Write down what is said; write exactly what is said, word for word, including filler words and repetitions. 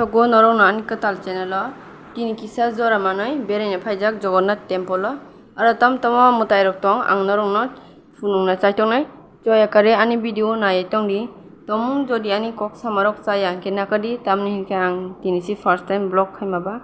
Togo norokno ani kwtal channel o. Tini kisa jora manwi beraina phaijak Jagannath temple o. Aro tam tamo mwtai rok tong, ang norokno phunukna chaitongnai. Choya kare ani video naiwi tongdi. Tomung jodi ani kok samarok chaya hwnkhe nakadi, tamni hwnkhe ang tini si first time vlog khaima ba.